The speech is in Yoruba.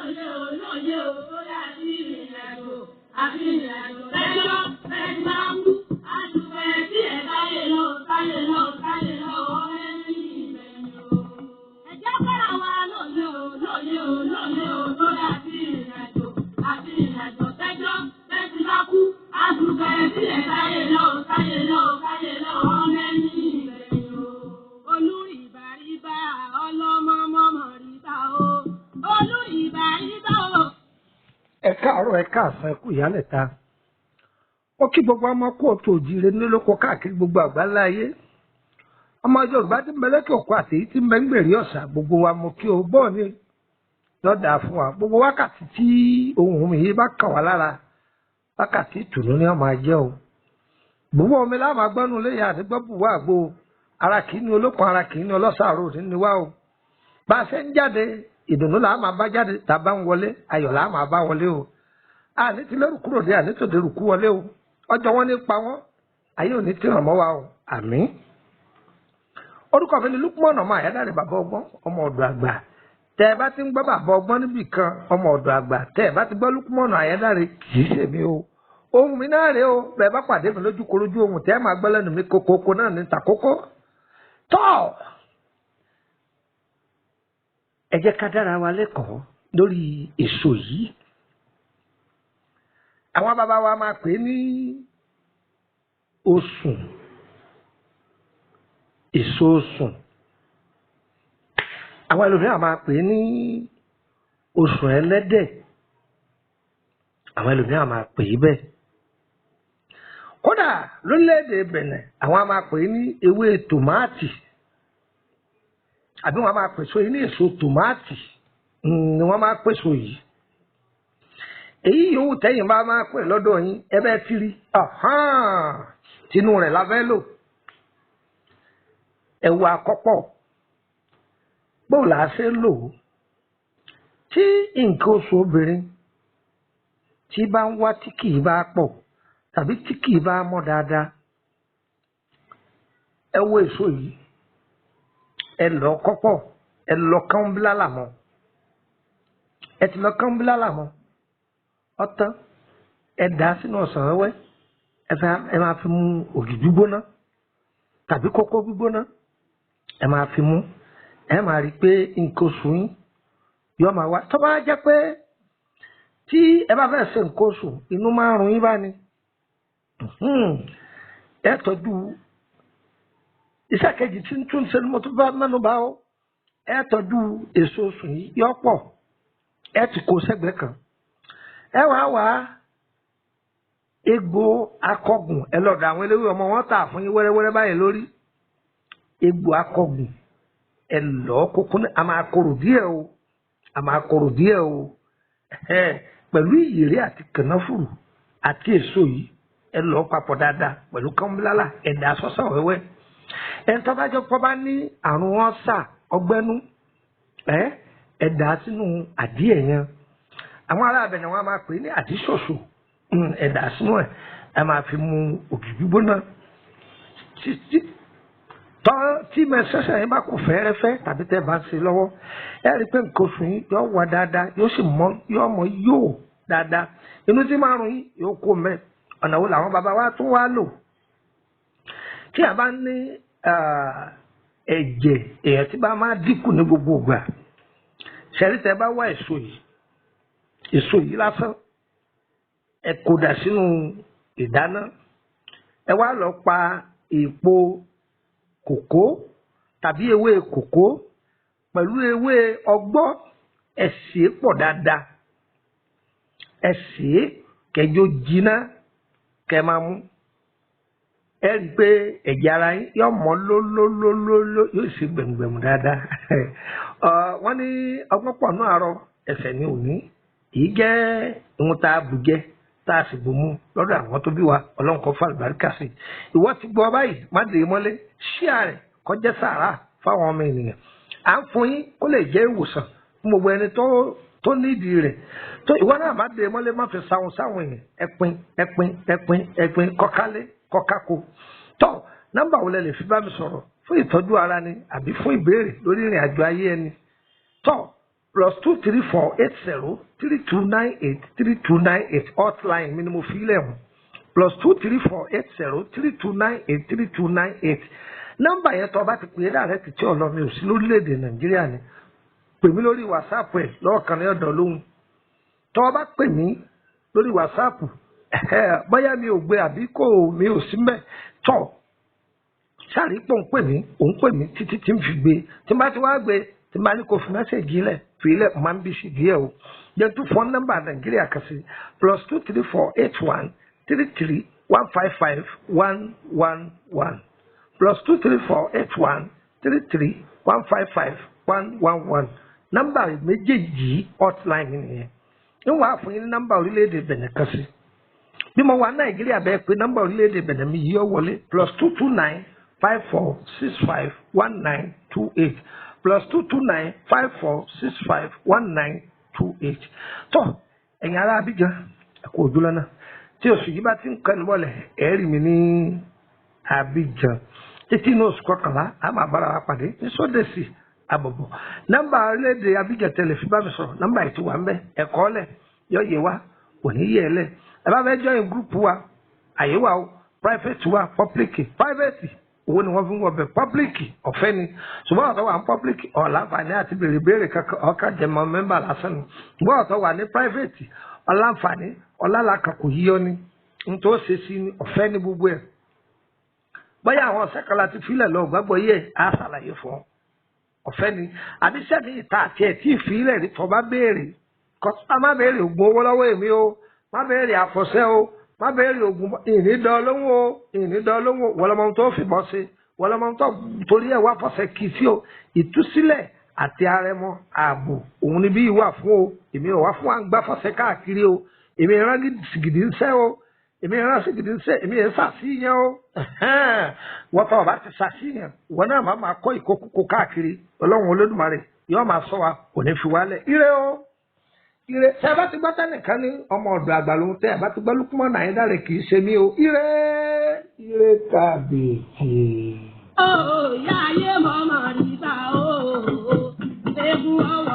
Lóye o, lóye o, ó yá sí ìrìn àjò. Àfi ìrìn àjò lẹ́jọ́ fẹ́ẹ́ máa kú. Àdùpẹ̀ tí ẹ̀ táyé lọ, táyé lọ, táyé lọ, ọ̀rẹ́ ní ìgbẹ̀yìn o. Ẹ jẹ́ kọ́ra wa lóye o, lóye o, lóye o, ó yá sí ìrìn àjò. Àfi ìrìn àjò tẹ́jọ́ fẹ́ẹ́ ti bá kú. Àdùpẹ̀ tí ẹ̀ táyé lọ, táyé lọ, táyé lọ, ọ̀rẹ́ ní ìgbẹ̀yìn o. Olú ìbàríbà ọlọ́mọ mọ́mọ́ ríbà o. Olú ìbàríbà o. Ẹ káàárọ̀, ẹ káàsán, ẹ kú ìyálẹ̀ta. Ó kí gbogbo ọmọ kóòtù òjìire nílòkó káàkiri gbogbo àgbáńlá ayé. Ọmọ Yorùbá tí ń bẹ lẹ́kẹ̀ òkú àti èyí tí ń bẹ ń gbèrè ọ̀sà, gbogbo wa mo kí o. Bọ́ọ̀ ni lọ́dà fún wa. Gbogbo wákàtí tí ohùn mi yìí bá kàn wá lára, wákàtí ìtùnú ni wọ́n máa jẹ́ o. Gbogbo omi láwọn agbọ́nú léyà àti gbọ́bùwá àgbo. Ara kìí ní olókun, ara kìí ní ọlọ́sàárò ní wá o. Bá a ṣe ń jáde, ìdùnnú làá máa bá jáde. Tá a bá ń wọlé, ayọ̀ làá máa bá wọlé o. Àní ti lérù kúrò dé, àní tòde rù kú wọlé o. Ọjọ́ wọn ní pa wọ́n, ayé ò ní tìràn mọ́ wa o, àmín. Orúkọ mi ni Lukman ọmọ Àyádáre, bàbá ọgbọ́n, ọmọ ọ̀dọ̀ àgbà. Tẹ́ ẹ bá ti ń gbọ́ bàbá ọgbọ́n níbì kan, ọmọ ọ̀dọ̀ àgbà, tẹ́ ẹ bá ti gbọ́ Lukman Àyádáre, kì í ṣèmi o. Ohun mi náà rèé o. Bẹ́ẹ̀ bá pàdé mi lójú korojú, ohun tẹ́ ẹ máa gbọ́ lẹ́nu mi kókókó náà ní tàkókó tọ́. Ẹ jẹ́ ká dára wa lẹ́kọ̀ọ́ lórí èso yìí. Àwọn bàbá wa máa pè é ní osùn, èso osùn. Àwọn ẹlòmíràn máa pè é ní osùn ẹlẹ́dẹ̀. Àwọn ẹlòmíràn máa pè é bẹ́ẹ̀. Kódà lórílẹ̀‐èdè Bẹ̀nẹ̀, àwọn máa pè é ní ewé tòmáàtì, àbí wọn máa pèsè yìí ní èso tòmáàtì ni wọ́n máa pèsè yìí. Èyí yòówù tẹ́yìn bá máa pè lọ́dọ̀ yín, ẹ bẹ́ẹ̀ ti rí tinú rẹ̀ la fẹ́ lò. Ẹ̀wù àkọ́pọ̀ bóò là á ṣe lò ó? Tí nǹkan oṣù obìnrin tí bá ń wá tí kì í bá pọ̀ tàbí tí kì í bá mọ́ dáadáa, ẹ wo èso yìí, ẹ lọ kọ́pọ̀, ẹ lọ kánbílálà mọ́. Ẹ ti lọ kánbílálà mọ́ ọtán, ẹ dà á sínú ọsàn wẹ́wẹ́, ẹ fẹ́ ẹ máa fi mu ògì gbígbóná tàbí kókó gbígbóná. Ẹ máa fi mu, ẹ máa rí i pé nǹkan oṣù yín yóò máa wá. Tó bá jẹ́ pé tí ẹ bá fẹ́ ṣe nǹkan oṣù, inú máa ń run yín bá ní, ẹ tọ́jú iṣẹ́ kejì tí ń tún ṣe ni mo tún bá mẹ́nu bá ó. Ẹ tọ́jú èso oṣù yìí, yọ pọ̀, ẹ ti kó sẹ́gbẹ̀ẹ́ kan. Ẹ wá wá egbò akọgùn, ẹ lọ́dọ̀ àwọn eléwé ọmọ wọn tà fún yín wẹ́rẹ́wẹ́rẹ́ báyìí lórí egbò akọgùn. Ẹ lọ́ kókó ní, a máa korò díẹ̀ o, a máa korò díẹ̀ o. Pẹ̀lú ìyèrè àti kànáfùrù àti èso yìí, ẹ lọ́ papọ̀ dáadáa pẹ̀lú kánbílálà, ẹ̀dá sọ́sàn wẹ́wẹ́. Ẹni tó bá jẹ́ pọ́ bá ní àrùn ọ́sà, ọgbẹ́nú, ẹ ẹ̀dá sínú àdíẹ̀ yẹn. Àwọn ará abẹ̀nẹ̀ wọn a máa pè é ní àdíṣòṣò. Ẹ̀dá sínú ẹ̀, ẹ máa fi mu ògì gbígbóná. Tọ́ tí mẹsẹ̀sẹ̀ yín bá kù fẹ́ẹ́rẹ́fẹ́ tàbí tẹ́ bá ń ṣe lọ́wọ́, ẹ rí i pé nǹkan oṣù yín yóò wá dáadáa, yóò sì mọ́, yóò mọ́ yóò dáadáa. Inú tí máa rùn yín yóò kó mẹ́. Ọ̀nà wo làwọn bàbá wa tún wá lò? Tí a bá ní ẹ̀jẹ̀ èèyàn tí bá máa dínkù ní gbogbo ìgbà, ṣẹ̀rí tẹ́ bá wá èso yìí, èso yìí lásán, ẹ kó dà sínú ìdáná, ẹ wá lọ pa èèpo kòkó tàbí ewé kòkó pẹ̀lú ewé ọgbọ́, ẹ sè é pọ̀ dáadáa, ẹ sè é kẹjọ jiná, kẹ máa mú. Ẹ rí i pé ẹ̀jẹ̀ ara yín yóò mọ́ lólólólóló, yóò sì gbẹ̀mùgbẹ̀mù dáadáa. Wọ́n ní ọgbọ́n pọ̀ náà àárọ̀ ẹsẹ̀ ní òní. Èyí jẹ́ ohun tá a bù jẹ, tá a sì bù mu lọ́dọ̀ àwọn tó bí wa. Ọlọ́run kó fàlùbáríkà sí i. Ìwọ ti gbọ́ báyìí, má dè é mọ́lé, ṣíà rẹ̀ kọjá sàrà fáwọn ọmọ ènìyàn. À ń fún yín kó lè jẹ́ ìwòsàn fún gbogbo ẹni tó nídìí rẹ̀. Tó ìwọ náà má dè é mọ́lé, má fi sáwọn sáwọn èèyàn. Ẹ pín, ẹ pín, ẹ pín, ẹ pín kọ́kálé kọ́kákó. Tọ́ nọ́mbà wo lẹ lè fi bá mi sọ̀rọ̀ fún ìtọ́jú ara ni àbí fún ìbéèrè lórí ìrìn àjò ayé ẹni? Tọ́ +234 80 3298 3298. Hotline mi ni mo fi lẹ̀ hàn, +234 80 3298 3298. Nọ́mbà yẹn, tó o bá ti pè é dàrẹ́ títí ọ̀lọ́, mi ò sí lórílẹ̀‐èdè Nàìjíríà ni. Pè mí lórí WhatsApp ẹ̀ lọ́ọ̀kan ní ọ̀dọ̀ lóhùn. Tó o bá pè mí lórí WhatsApp, bóyá mi ò gbé àbí kò mi ò sí mbẹ̀ tọ́ sáré pọ̀ ń pè mí, òun pè mí títí tí ń fi gbé. Tí n bá ti wá gbé, tí n bá ní kó fi message lẹ̀, fi lẹ̀, máa ń bí sí díẹ̀ o. Jẹ́ tún fọ́n nọ́mbà Nàìjíríà kan sí: +234 81 33 155 111, +234 81 33 155 111. Nọ́mbà méjèèjì hotline nìyẹn. Ń wàá fún yín ní nọ́mbà orílẹ̀-èdè Bẹ̀nẹ̀ kan sí. Bí mo wà Nàìjíríà bẹ́ẹ̀, pé nọ́mbà orílẹ̀-èdè Bẹ̀nẹ̀ mi yìí ó wọlé: +229 54 65 19 28, +229 54 65 19 28. Tó ẹ̀yin ará Abidjan, ẹ kú ojú lọ́nà. Tí oṣù yìí bá ti ń kẹ́nu bọ́lẹ̀, ẹ̀ rí mi ní Abidjan. Títí inú oṣù kọkànlá, a máa bára wa pàdé ní sódèsì àbọ̀bọ̀. Nọ́mbà orílẹ̀-èdè Abidjan tẹlẹ̀ fi bá mi sọ̀rọ̀, nọ́mbà yìí ti wà ń bẹ̀. Ẹ̀kọ́ lẹ̀ yọ yé wa, kò ní yẹ ẹ lẹ̀. Ẹ bá fẹ́ join group wa, àyè wa o. Private wa, public. Private, owó ni wọ́n fi ń wọ bẹ̀. Public, ọ̀fẹ́ ni. Ṣùgbọ́n ọ̀tọ̀ wà ní public, ọ̀làǹfààní àti béèrè béèrè kankan, ọ̀kan jẹmọ́ member lásán ni. Ṣùgbọ́n ọ̀tọ̀ wà ní private, ọ̀làǹfààní ọ̀làlàkà kò yíyọ ni nítorí ó ṣe sí ni. Ọ̀fẹ́ ni gbogbo ẹ̀. Bóyá àwọn ọ̀sẹ̀ kan láti filẹ̀ lọ gbàgbọ́ yẹ, á ṣàlàyé fún ọ. Ọ̀fẹ́ ni. Àbí sẹ́mi ìta àti ẹ̀ tí ìfilẹ̀ rí, tọ́ bá béèrè kọ́, má béèrè ògùn owó lọ́wọ́ èmi o, má béèrè àfọ̀ṣẹ́ o, má béèrè ògùn ìnídọ́ lóhùn o, ìnídọ́ lóhùn. Wọlọmọ tó fìbọn ṣe, wọlọmọ tó torí ẹ̀ wá fọ̀ṣẹ́ kì í sí o. Ìtúsílẹ̀ àti arẹmọ ààbò òun ni bí wà fún o. Èmi ò wá fún wa ń gbá fọ̀ṣẹ́ káàkiri o. Èmi ìran sìgìdì ń sẹ́ o, èmi ìran sìgìdì ń sẹ́, èmi yẹn sàṣìyàn o. Wọ́n tọ́ ọba ti sàṣìyàn, wọn náà má máa kọ́ ìkókókó káàkiri. Ọlọ́run Olódùmarè yóò máa sọ wa, kò ní fi wálẹ̀. Ire o, ire. Tẹ ẹ bá ti gbọ́ tẹnìkan ní ọmọ ọ̀dọ̀ àgbà ló ń tẹ ẹ bá ti gbọ́ Lukman Ayédáre, kì í ṣe mí o. Ire, ire kàbìtì. Ó yá ayé mọ́mọ́ níta o, egun ọwọ́.